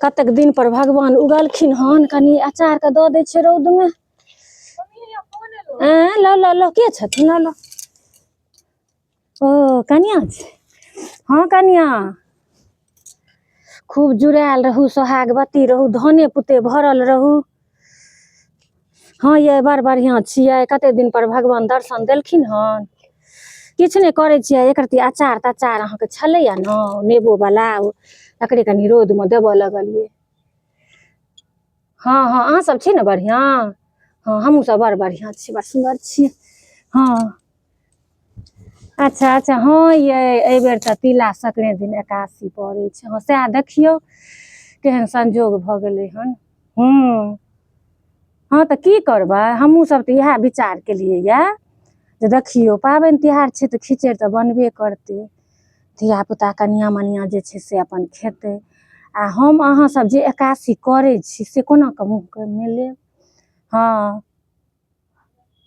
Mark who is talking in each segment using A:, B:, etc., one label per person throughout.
A: कतेक दिन पर भगवान उगलखिन हन कनि अचारके दऽ दै छियै रौदमे। एँ लऽ लऽ लऽ के छथिन लऽ लऽ ओ कनिआ छै। हँ कनिआ, खूब जुड़ायल रहू, सोहागवती रहू, धने पुते भरल रहू। हँ यै, बड़ बढ़िआँ छियै। कतेक दिन पर भगवान दर्शन देलखिन हन। किछु नहि करै छियै, एक रत्ती अचार तचार अहाँके छलैया ने नेबोवला, तकरे कनि रौदमे देबऽ लगलियै। हँ हँ, अहाँ सब छी ने बढ़िआँ? हँ, हमहूँ सब बड़ बढ़िआँ छी, बड़ सुन्दर छी। हँ, अच्छा अच्छा। हँ यै, एहिबेर तऽ तिला संक्रान्ति दिन एकादशी पड़ै छै। हँ, सएह देखियौ केहन संजोग भऽ गेलै हन। हूँ, हँ तऽ की करबै, हमहूँ सब तऽ इएह विचार केलियै यऽ जे देखियौ पाबनि तिहार छै तऽ खिचड़ि तऽ बनबे करतै, धियापुता कनिआँ मनिआँ जे छै से अपन खेतै, आ हम अहाँ सब जे एकादशी करै छी से कोना कऽ मुँहके मेलेब। हँ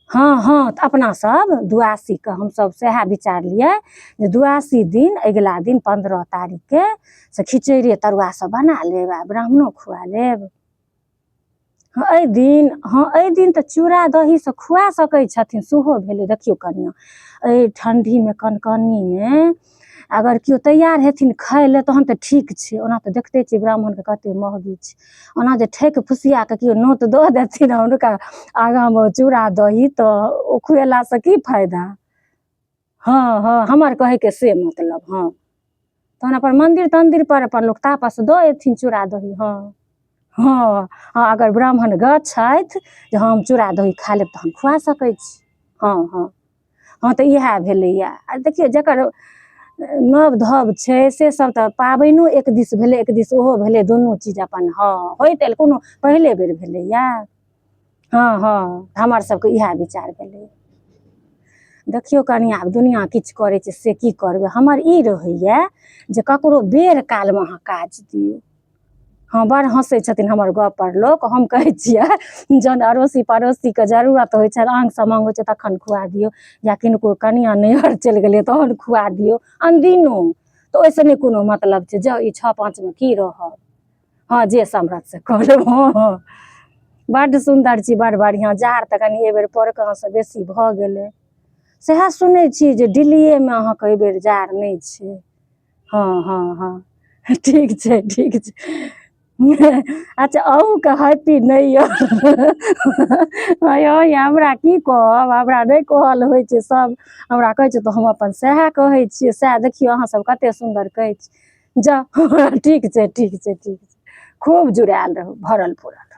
A: हँ हँ, तऽ अपना सब दुआदशीके हमसब सएह विचारलियै जे दुआदशी दिन अगिला दिन 15 तारीखके से खिचड़िए तरुआ सब बना लेब आ ब्राह्मणो खुआ लेब। हँ एहि दिन, हँ एहि दिन तऽ चूड़ा दहीसँ खुआ सकै छथिन, सेहो भेलै। देखियौ कनिआँ, एहि ठण्डीमे कनकनीमे अगर केओ तैयार हेथिन खाय लए तहन तऽ ठीक छै, ओना तऽ देखते छियै ब्राह्मणके कते महगी छै। ओना जे ठकि फुसिया कऽ केओ नोत दऽ देथिन आ हुनका आगाँमे चूड़ा दही, तऽ ओ खुएलासँ की फायदा? हँ हँ, हमर कहैके से मतलब। हँ, तहन अपन मन्दिर तन्दिर पर अपन लोक तापस दऽ एथिन चूड़ा दही। हँ हँ हँ, अगर ब्राह्मण गछथि जे हम चूड़ा दही खा लेब तहन खुआ सकै छी। हँ हँ हँ, तऽ इएह भेलैए। आ देखियौ, जकर नव धव छै से सब तऽ पाबनिओ एक दिस भेलै, एक दिस ओहो भेलै, दुनू चीज अपन हँ होइत आयल, कोनो पहिले बेर भेलैए। हँ हँ, हमर सबके इएह विचार भेलै। देखियौ कनि, आब दुनिआँ किछु करै छै से की करबै, हमर ई रहैए जे ककरो बेर कालमे अहाँ काज दियौ। हँ, बड़ हँसै छथिन हमर गपपर लोक। हम कहै छियै जहन अड़ोसी पड़ोसीके जरूरत होइ छनि, आङ्ग समाङ्ग होइ छै तखन खुआ दियौ, या किनको कनिआँ नैहर चलि गेलै तहन खुआ दियौ, अनदिनो तऽ ओहिसँ नहि कोनो मतलब छै। जाउ, ई छओ पाँचमे की रहब। हँ, जे समरथ से कऽ लेब। हँ हँ, बड्ड सुन्दर छी, बड़ बढ़िआँ। जाड़ तऽ कनि एहिबेर पौरकासँ बेसी भऽ गेलै, सएह सुनै छी जे दिल्लिएमे अहाँके एहिबेर जाड़ नहि छै। हँ हँ हँ, ठीक छै ठीक छै। अच्छा, अहूँके हैप्पी नहि यऽ? यौ हमरा की कहब, हमरा नहि कहल होइ छै, सब हमरा कहै छै तऽ हम अपन सएह कहै छियै। सएह देखियौ, अहाँ सब कते सुन्दर कहै छी। जाउ, ठीक छै ठीक छै ठीक छै, खूब जुड़ायल रहू, भरल पुरल।